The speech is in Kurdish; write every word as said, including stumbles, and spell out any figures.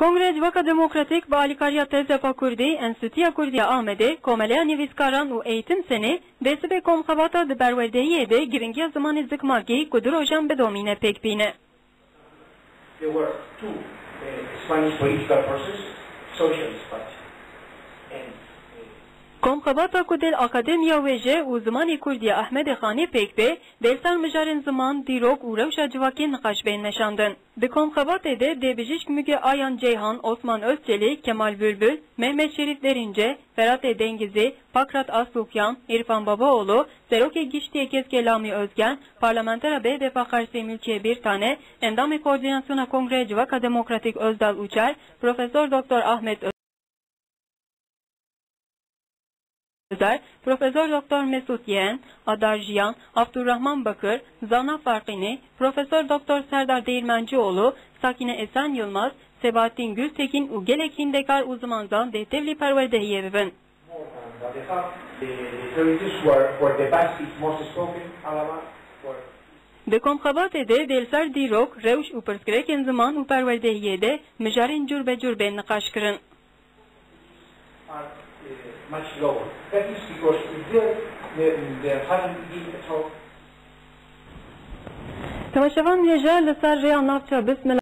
Kongreya Civaka Demokratîk bi alîkariya TESEFA Kurdî, Enstîtuya Kurdî ya Amedê, Komeleya Nivîskaran û Eğitim Senê dê sibê komxebata di perwerdehiyê de giringiya zimanê zikmakî ku du rojan bidomîne pêk bîne. There were two, uh, Spanish political process, Socialist Party and, uh, Komxebata ku dê li Akademiya Wêje û Zimanê Kurdî ya Ehmedê Xanê pêk bê, dê li ser mijarên ziman, dîrok û rewşa civakê niqaş bên meşandin. Di komxebatê de dê bijîşk Müge Ayan Ceyhan, Osman Özçelik, Kemal Bülbül, Mehmet Şerîf Derince, Feratê Dengizî, Pakrat Asukyan, Îrfan Babaoğlu, Serokê Giştî yê KESKê Lami Özgen, Parlamentera B D P Qersê Mülkiye Birtane, Endamê Koordînasyona Kongreya Civaka Demokratîk Özdal Uçar, Profesor Doktor Ahmet Özer, Profesor Doktor Mesut Yeğen, Adar Jiyan, Abdurrahman Bakır, Zana Farqini, Profesor Doktor Serdar Değirmencioğlu, Sakine Esen Yılmaz, Sebahattin Gültekin û gelek hîn dekar û zimanzan dê tevlî perwerdehiyê bibin. More than that, they have the, the priorities were, were the basic, most spoken, Alaba, were Di komxebatê de dê li ser dîrok, rewş û pirsgirêkên ziman û perwerdehiyê de mijarên cûr be cûr bên niqaş kirin. Are, uh, much lower. That is because if they, they, they haven't been at all. Temaşevan hêja li ser rêya navça Bismillah.